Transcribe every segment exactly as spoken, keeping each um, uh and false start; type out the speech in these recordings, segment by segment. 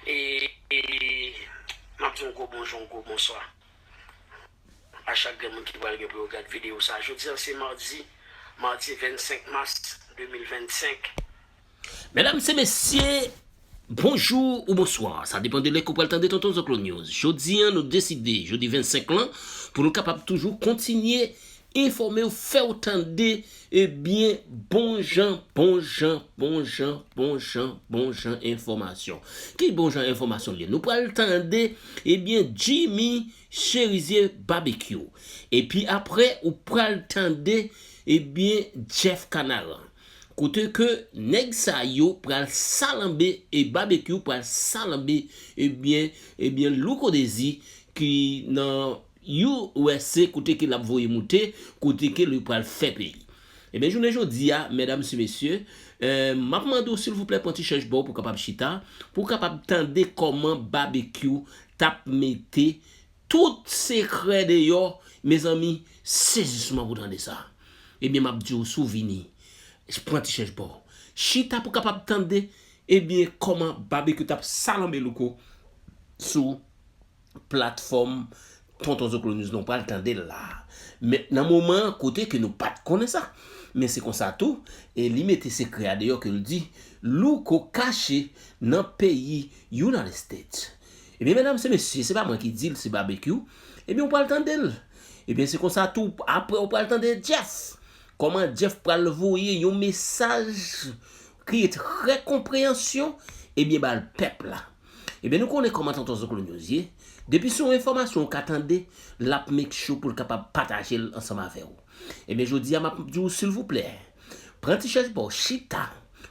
E, e m ap di yon gwo bonjou, yon gwo bonswa a chak grenn moun ki pral gen pou yo gad videyo sa. Jodi a se madi, madi vennsenk mas de mil vennsenk. Medam e mesye, bonjou ou bonswa. Sa depann de lè ke w pral tande Tonton Zoklo News. Jodi a, nou deside, jodi vennsenk lan, pou nou kapab toujou kontinye enfòme w, fè w tande, ebyen, bon jan, bon jan, bon jan, bon jan, bon jan enfòmasyon. Ki bon jan enfòmasyon li ye? Nou pral tande, ebyen, Jimmy Cherizier Barbecue. Epi apre, ou pral tande, ebyen, Jeff Canaran. Kote ke nèg sa yo pral salanbe e Barbecue pral salanbe, ebyen, ebyen, Louko Dezi ki nan U S A, kote ke l ap voye moute, kote ke li pral fè peyi. Ebyen, jounen jodi a, medam e mesye, eh, m ap mande w silvouplè pran ti chèch ba w pou kapab chita, pou kapab tande kòman Barbecue t ap mete tout sekrè deyò. Mezanmi, sezisman pou tande sa. Ebyen, m ap di w, si w vini, pran ti chèch ba w. Chita pou kapab tande, ebyen, kòman Barbecue t ap salanbe Louko sou platfòm Tonton Zoklo News. Nou pral tande l la. Men nan moman an, kote ke nou pa t konnen sa. Men se konsa tou, e li mete sekrè a deyò ke l di, Louko kache nan peyi United States. Ebyen, medam e mesye, se pa mwen ki di l, se Barbecue. Ebyen, ou pral tande l. Ebyen, se konsa tou, apre ou pral tande Jeff. Kòman Jeff pral voye yon mesaj ki trè konpreyansyon, ebyen, ba l pèp la. Ebyen, nou konnen kòman Tonton Zoklo News ye. Depi se yon enfòmasyon ou ka tande, l ap make sure pou l kapab pataje l ansanm avè w. Ebyen, jodi a, m ap di w, silvouplè, pran ti chèch ba w, chita,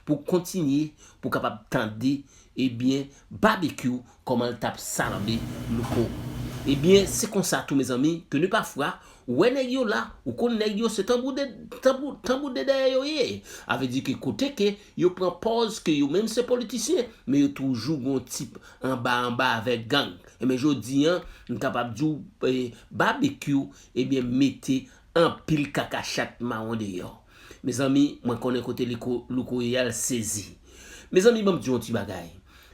pou kontinye, pou kapab tande, ebyen, Barbecue, kòman l t ap salanbe Louko. Ebyen, se konsa tou, mezanmi, ke ne pa fwa, ou wè nèg yo la, ou konn nèg yo, se tanbou de, tanbou, tanbou de dèyè yo ye. A vle di ke kote ke yo pran pòz ke yo menm se politisyen, men yo toujou gon tip anba anba avèk gang. Ebyen, jodi a, m kapab di w, eh, Barbecue, ebyen, mete anpil kaka chat mawon deyò. Mezanmi, mwen konnen kote Louko, Louko ye a, l sezi. Mezanmi, ban m di yon ti bagay.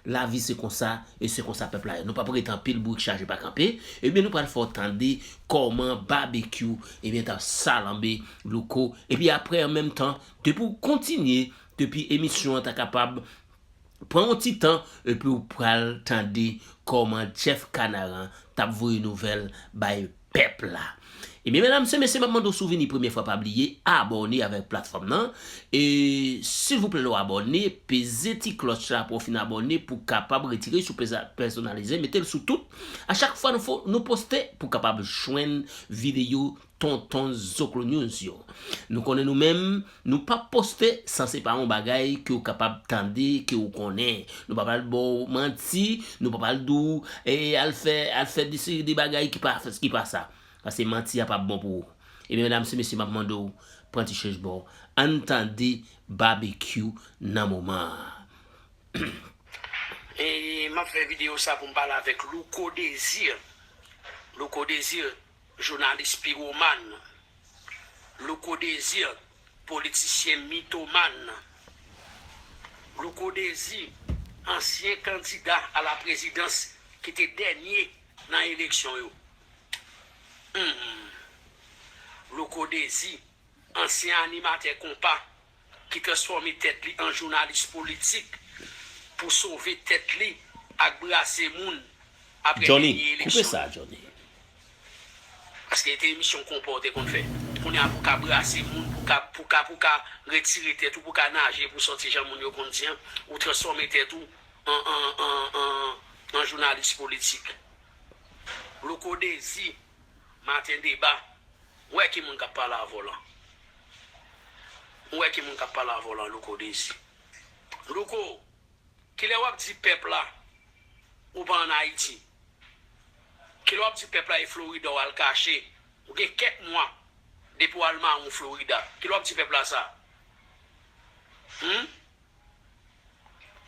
Lavi se konsa, e se konsa pèp la ye. Nou p ap rete anpil, bourik chaje pa kanpe. Ebyen, nou pral fè w tande kòman Barbecue, ebyen, t ap salanbe Louko. Epi apre, an menm tan, depi w kontinye, depi emisyon an ta kapab pran yon ti tan, epi w pral tande kòman Jeff Canaran t ap voye nouvèl bay pèp la. Ebyen, medam e mesye, m ap mande w, si w vini premye fwa, pa bliye abòne avèk platfòm nan. E silvouplè, lè w abòne, peze ti klòch la pou w fin abòne pou w kapab retire sou peza-, pèsonalize, mete l sou tout. A chak fwa nou fo-, nou poste, pou w kapab jwenn videyo Tonton Zoklo News yo. Nou konnen nou menm, nou p ap poste san se pa yon bagay ke w kapab tande, ke w konnen. Nou p ap al ba w manti, nou p ap al di w, eh, al fè, al fè de seri de bagay ki pa, ki pa sa. Paske manti a p ap bon pou ou. Ebyen, medam e mesye, m ap mande w, pran ti chèch ba w. Ann tande Barbecue nan moman an. E m ap fè videyo sa pou m pale avèk Louko Dezi. Louko Dezi, jounalis piromàn. Louko Dezi, politisyen mitomàn. Louko Dezi, ansyen kandida a la prezidans ki te dènye nan eleksyon yo. Hmm. Louko Dezi, ansyen animatè konpa ki transfòme tèt li an jounalis politik pou sove tèt li ak brase moun apre Johnny, dènye koupe eleksyon sa, yo. Johnny. Paske e te emisyon konpa w te konn fè. Kounye a pou ka brase moun, pou ka, pou ka, pou ka retire tèt ou, pou ka naje, pou sòti jan moun yo konn di an, ou transfòme tèt ou an, an, an, an, an jounalis politik. Louko Dezi, Maten Deba, ou wè ki moun k ap pale avè w lan? Ou wè ki moun k ap pale avè w lan, Louko Dezi? Louko, kilè w ap di pèp la ou pa ann Ayiti? Kilè w ap di pèp la e Florida w al kache? Ou gen kèk mwa depi w al mawon Florida. Kilè w ap di pèp la sa? Hmm?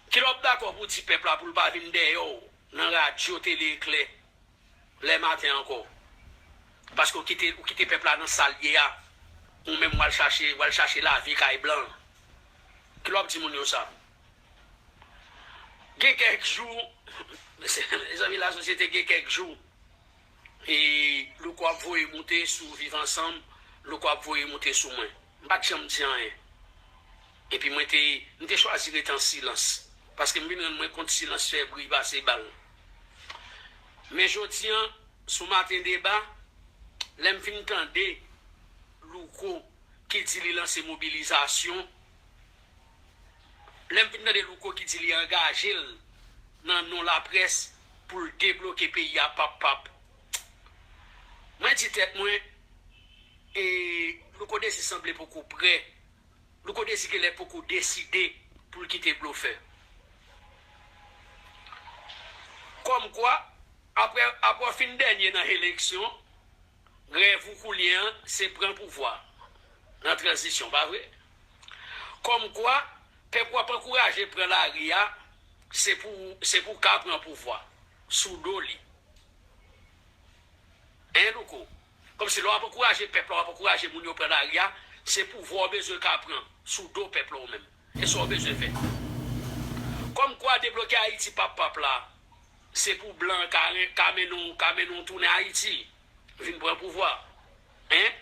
Kilè w ap dakò pou w di pèp la pou l pa vin dèyè w nan radyo, tele, eklè, lè maten ankò? Paske w kite, ou kite pèp la nan sa l ye a. Ou menm w al chache, w al chache lavi kay blan. Kilè w ap di moun yo sa? Gen kèk jou, mezanmi, lasosyete, gen kèk jou, e Louko ap voye moute sou Viv Ansanm, Louko ap voye moute sou mwen. M pa t janm di anyen. Epi mwen te, m te chwazi rete an silans. Paske m vin rann mwen kont silans fè bri pase bal. Men jodi an, sou Maten Deba, lè m fin tande Louko ki di li lanse mobilizasyon, lè m fin tande Louko ki di li angaje l nan non laprès pou l debloke peyi a pap pap, mwen di tèt mwen, e, Louko Désir sanble poko prè. Louko Désir genlè poko deside pou l kite blofè. Kòmkwa, apre, apre w fin dènye nan eleksyon, rèv ou kounye an, se pran pouvwa nan tranzisyon, pa vre? Kòmkwa, pèp w ap ankouraje pran lari a, se pou, se pou w ka pran pouvwa sou do li. Hein, Louko? Kòmsi lè w ap ankouraje pèp la, w ap ankouraje moun yo pran lari a, se pouvwa w bezwen ka pran sou do pèp la ou menm. E sa w bezwen fè. Kòmkwa debloke Ayiti pap pap la, se pou blan ka, ka mennen w, ka mennen w tounen Ayiti, vin pran pouvwa. Hein?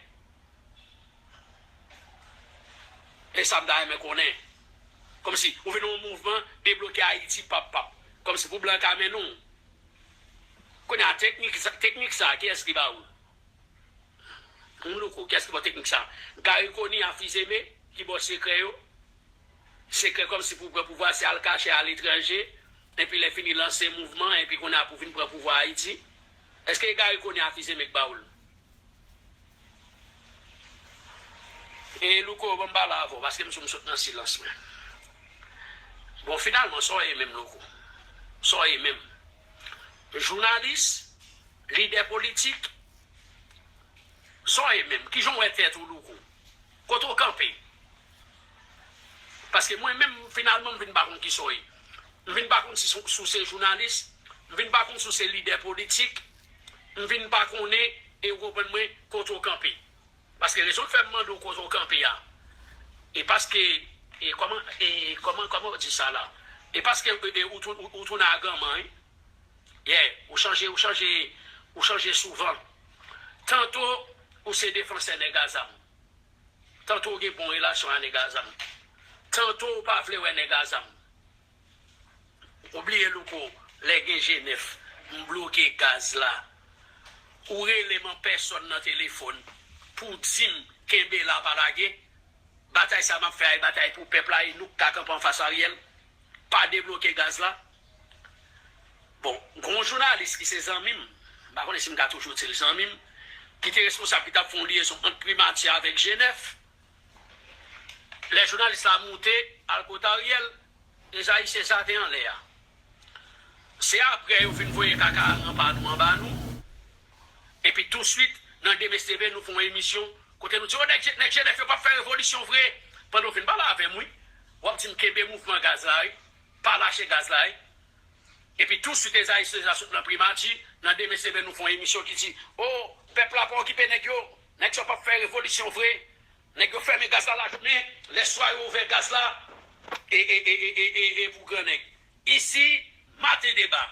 E sa m ta renmen konnen. Kòmsi, ou vin yon mouvman debloke Ayiti pap pap. Kòmsi pou blan ka mennen w. Kounye a, teknik sa, teknik sa, kiyès ki ba ou l? Louko, kiyès ki ba w teknik sa? Garry Conille a Fils-Aimé ki ba w sekrè yo? Sekrè kòmsi pou pran pouvwa, se al kache aletranje, epi lè fini lanse mouvman, epi kounye a pou vin pran pouvwa Ayiti? Èske Garry Conille a Fils-Aimé k ba ou l? E Louko, ban m pale avè w, paske m sou m sot nan silans mwen. Bon, finalman, sa w ye menm, Louko? Sa w ye menm? Jounalis, lidè politik, sa w ye menm? Kijan w wè tèt ou, Louko? Kote w kanpe? Paske mwen menm, finalman, m vin pa konn kisa w ye. M vin pa konn si, si w se jounalis, m vin pa konn si w se lidè politik, m vin pa konnen, e ou konprann mwen, kote w kanpe. Paske rezon k fè m mande w kote w kanpe a, e paske, e kòman, e kòman, kòman w di sa la? E paske, e, e, ou tou-, ou, ou tounen aganman, wi. Yeah, ou chanje, ou chanje, ou chanje souvan. Tanto ou se defansè nèg a zam. Tanto w gen bon relasyon a nèg a zam. Tanto w pa vle wè nèg a zam. Ou bliye, Louko, lè gen G nèf, m bloke gaz la. Ou rele m an pèsòn nan telefòn pou di m kenbe la, pa lage. Batay sa m ap fè a, e batay pou pèp la, e nou k ka kanpe anfas Ariel. Pa debloke gaz la. Bon, gen yon jounalis ki se zanmi m, m pa konnen si m ka toujou di l zanmi m, ki te responsab, ki t ap fè yon lyezon ant Primati avèk G nèf. Lè jounalis la moute al kot Ariel, Ezayisyen sa te anlè a. Se apre yo fin voye kaka a nan pa nou anba nou. Epi touswit, nan Demen se demen, nou fè yon emisyon kote nou di, o, nèg, nèg G nèf yo p ap fè revolisyon vre. Pandan w fin pale avè m, wi. W ap di m kenbe mouvman gaz la, wi. Pa lache gaz la, wi. Epi touswit, Ezayisyen sa sot nan Primati, nan Demen se demen, nou fè yon emisyon ki di, o, pèp la pa okipe nèg yo. Nèg sa p ap fè revolisyon vre. Nèg yo fèmen gaz la lajounen, lèswa yo ouvè gaz la, e, e, e pou gran nèg. Isi, Maten Deba.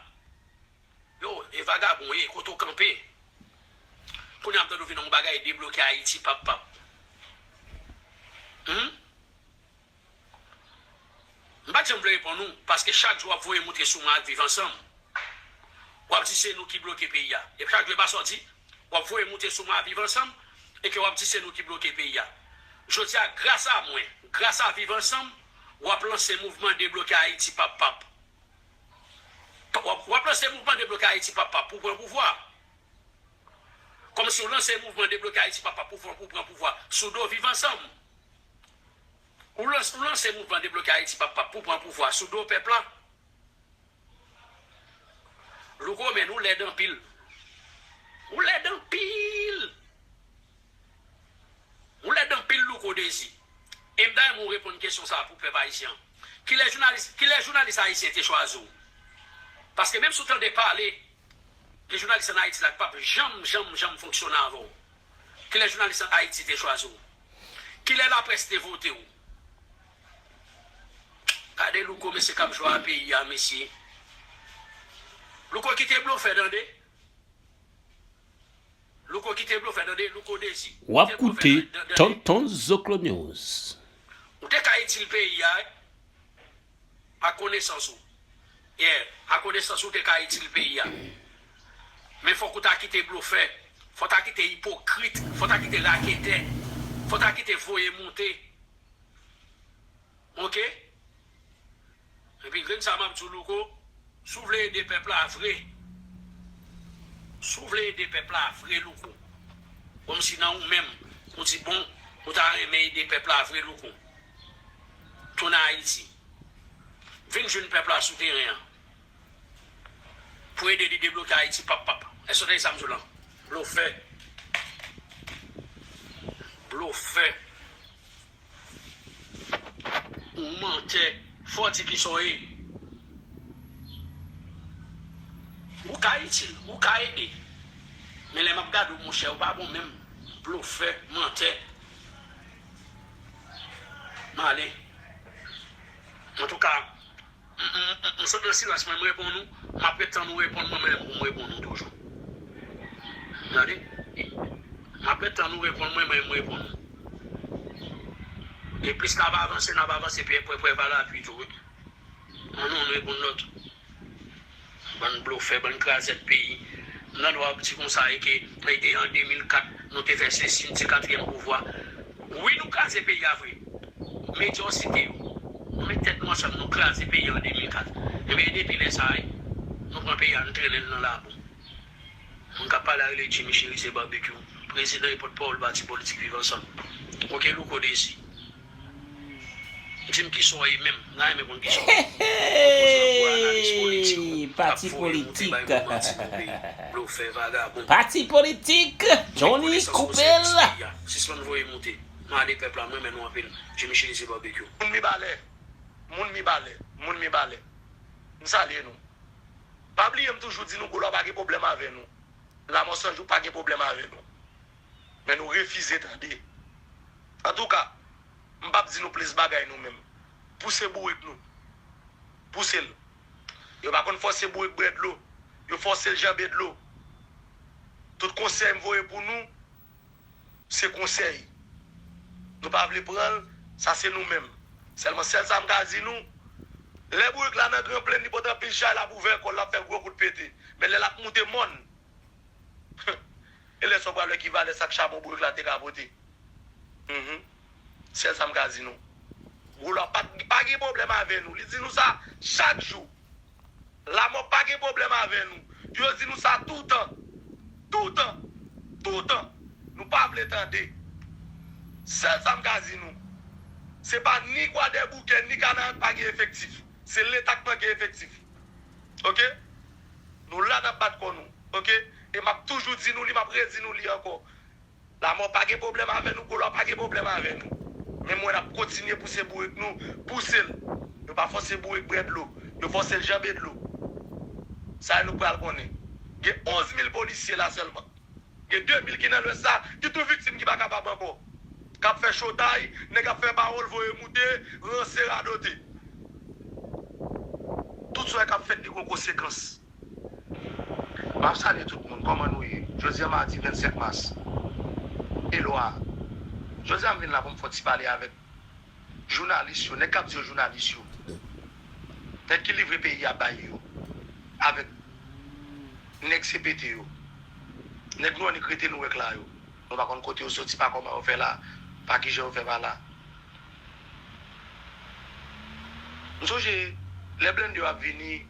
Yo, e vagabon ye, kote w kanpe? Kounye a m tande w vin yon bagay debloke Ayiti, pap, pap. Hmm? M pa t janm vle reponn ou, paske chak jou w ap voye moute sou mwen ak Viv Ansanm. W ap di se nou ki bloke peyi a. E chak jou e pa sa w di, w ap voye moute sou mwen ak Viv Ansanm, e ke w ap di se nou ki bloke peyi a. Jodi a, gras a mwen, gras a Viv Ansanm, w ap lanse mouvman debloke Ayiti pap pap. W ap, w ap lanse mouvman debloke Ayiti pap pap pou pran pouvwa. Kòmsi w lanse mouvman debloke Ayiti pap pap pou, pou pran pouvwa sou do Viv Ansanm. Ou lanse, ou lanse mouvman debloke Ayiti pap pap pou pran pouvwa sou do pèp la. Louko, men, ou lèd anpil. Ou lèd anpil. Ou lèd anpil, Louko Dezi. E m ta renmen w reponn kesyon sa a pou pèp ayisyen an. Kilè jounalis, kilè jounalis ayisyen te chwazi w? Paske menm si w tande pale, gen jounalis ann Ayiti la k p ap janm, janm, janm fonksyone avè w. Kilè jounalis ann Ayiti te chwazi w? Kilè laprès te vote w? Gade Louko, mesye, k ap jwe a peyi a, mesye. Louko kite blofè tande. Louko kite blofè tande, Louko Dezi. W ap koute Tonton Zoklo News. Ou te ka itil peyi a, wi. Ak konesans ou. Yeah, ak konesans ou te ka itil peyi a. Men fòk ou ta kite blofè. Fòk ta kite ipokrit. Fòk ta kite raketè. Fòk ta kite voye moute. Oke? Epi grenn sa m ap di w, Louko, si w vle ede pèp la vre, si w vle ede pèp la vre, Louko, kòmsi nan ou menm, ou di bon, ou ta renmen ede pèp la vre, Louko, tounen Ayiti. Vin jwenn pèp la sou teren an. Pou ede li debloke Ayiti, pap, pap. Èske w tande sa m di w lan? Blofè. Blofè. Ou mantè. Fò w di kisa w ye. Ou ka itil, ou ka ede. Men lè m ap gade w, monchè, ou pa bon menm. Blofè, mantè. M ale. Antouka, M, m, m, m sot nan silans mwen, m reponn ou. M ap ret tann ou reponn mwen, mwen menm pou m reponn ou toujou. Tande? M ap ret tann ou reponn mwen, mwen, m reponn ou. E plis n ap avanse, n ap avanse, pi pwè, pwè, pa lapli tou, wi. Ann, nou reponn lòt. Bann blofè, bann krazèt peyi. M tande w ap di konsa e ke, e te an de mil kat, nou te fè sesi, nou te katriyèm pouvwa. Wi, nou kraze peyi a vre. Medyokrite yo. Nou met tèt nou ansanm, nou kraze peyi a an de mil kat. Ebyen, depi lè sa a, nou pran peyi a, nou trennen l nan labou. Moun k ap pale a rele Jimmy Chérizier Barbecue, prezidan e pòtpawòl pati politik Viv Ansanm. Oke, Louko Dezi. Di m kisa w ye menm. N a renmen konn kisa w ye. Ou poze nan pou analiz politik ou. Pati politik. Blofè, vagabon. Pati politik. Johnny Koupèl. Sispann voye moute. Mande pèp la, mwen renmen nou anpil. Jimmy Chérizier Barbecue. Moun Mibalè. Moun Mibalè. Moun Mibalè. M salye nou. Pa bliye m toujou di nou Gola pa gen pwoblèm avè nou. Lanmò Sanjou pa gen pwoblèm avè nou. Men nou refize tande. Antouka, m p ap di nou plis bagay nou menm. Pouse bourik nou. Pouse l. Yo pa konn fòse bourik bwè dlo. Yo fòse l janbe dlo. Tout konsèy m voye pou nou, se konsèy. Nou pa vle pran l, sa se nou menm. Sèlman sèl sa m ka di nou, lè bourik la nan Gran Plenn, li pote anpil chay, l ap ouvè kò l, l ap fè gwo kout pete. Men lè l ap moute mòn, e lè sa w pral wè ki valè sak chabon bourik la te ka pote. Mhm. Sèl sa m ka di nou. Gola pa, pa gen pwoblèm avè nou. Li di nou sa chak jou. Lamò pa gen pwoblèm avè nou. Yo di nou sa toutan. Toutan. Toutan. Nou pa vle tande. Sèl sa m ka di nou. Se pa ni Kwadèboukè, ni Kanaran k pa gen efektif. Se Leta k manke efektif. Oke? Nou la n ap bat kò nou. Oke? E m ap toujou di nou li, m ap redi nou li ankò. Lamò pa gen pwoblèm avè nou, Gola pa gen pwoblèm avè nou. Men mwen n ap kontinye pouse bourik nou, pouse l. Yo pa fòse bourik bwè dlo, yo fòse l janbe dlo. Sa nou pral konnen. Gen onz mil polisye la sèlman. Gen de mil ki nan lwès la, ki tou viktim ki pa kapab ankò. K ap fè chotay, nèg ap fè pawòl, voye moute, ranse, radote. Tout sa k ap fèt li gon konsekans. M ap salye tout moun. Kòman nou ye? Jodi a madi vennsenk mas. E lwa. Jodi a m vin la pou m fè yon ti pale avèk jounalis yo, nèg k ap di yo jounalis yo. Nèg ki livre peyi a bay yo. Avèk nèg C P T yo. Nèg nou annik rete nou wèk la yo. Nou pa konn kote yo soti, pa kòman yo fè la, pa kijan yo fè pa la. M sonje, lè blende yo ap vini,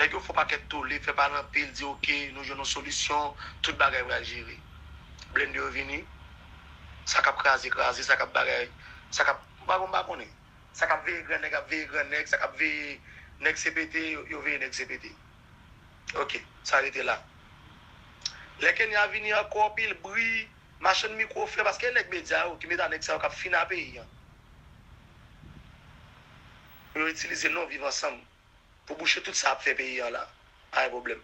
nèg yo fè yon pakèt tole, fè pale anpil, di oke, nou jwenn yon solisyon, tout bagay pral jere. Blende yo vini, sa k ap kraze, kraze, sa k ap bagay, sa k ap, m pa, m pa konnen. Sa k ap veye grannèg ap veye grannèg, sa k ap veye nèg C P T, yo, yo veye nèg C P T. Oke, sa rete la. Lè Kenya vini ankò, anpil bri, machann mikwo fè, paske nèg medya yo ki met a nèg sa yo k ap fin a peyi an. Yo itilize non Viv Ansanm pou bouche tout sa ap fè peyi an la. Pa gen pwoblèm.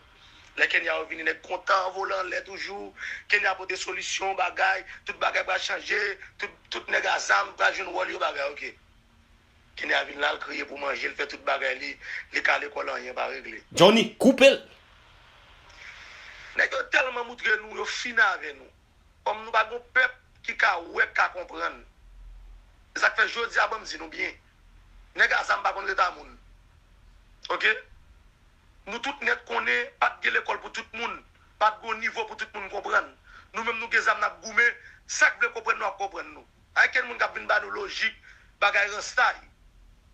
Lè Kenya yo vini, nèg kontan, anvole anlè toujou. Kenya pote solisyon, bagay, tout bagay pral chanje, tout, tout nèg a zam pral jwenn wòl yo, bagay, oke. Kenya vin la, l kriye pou manje, l fè tout bagay li, li ka lekòl, anyen pa regle. Johnny, koupe l! Nèg yo tèlman moutre nou, yo fin avè nou. Kòm nou pa gon pèp ki ka wè, k ka konprann. Se sa k fè jodi a, ban m di nou byen. Nèg a zam pa konn reta moun. Oke? Nou tout nèt konnen, pa t gen lekòl pou tout moun, pa t gon nivo pou tout moun konprann. Nou menm nou gen zam, n ap goumen, sa k vle konprann nou ap konprann nou. Ankenn moun k ap vin ba nou lojik, bagay ranstay.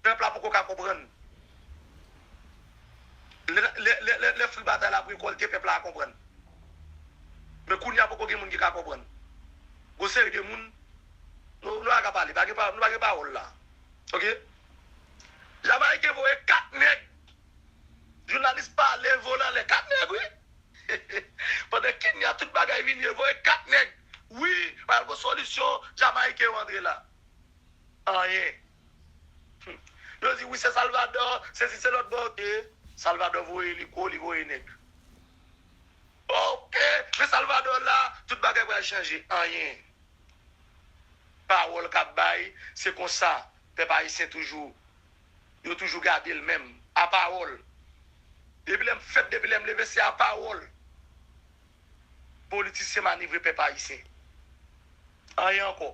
Pèp la poko ka konprann. Lè, lè, lè, lè, lè fwi batay la ap rekòlte, pèp la a konprann. Men kounye a poko gen moun ki ka konprann. Gon seri de moun, nou, nou pa ka pale, pa gen pa, nou pa gen pawòl la. Oke? Jamayiken voye kat nèg. Jounalis pale, vole anlè kat nèg, wi. Pandan Kenya, tout bagay vini, yo voye kat nèg. Wi, pral gon solisyon, Jamayiken yo antre la. Anyen. Hmm. Yo di, wi, se Salvador, se si se lòt bò, oke. Salvador voye eliko, li voye nèg. Oke, men Salvador la, tout bagay pral chanje. Anyen. Pawòl k ap bay, se konsa. Pèp ayisyen toujou, yo toujou gade l menm. A pawòl. Depi lè m fèt, depi lè m leve, se a pawòl. Politisyen manevre pèp ayisyen. Anyen ankò.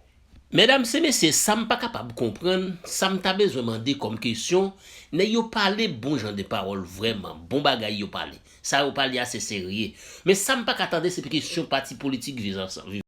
Medam e mesye, sa m pa kapab konprann, sa m ta bezwen mande kòm kesyon, nèg yo pale bon jan de pawòl vrèman, bon bagay yo pale. Sa yo pale a se serye. Men sa m pa ka tande se kesyon pati politik Viv Ansanm.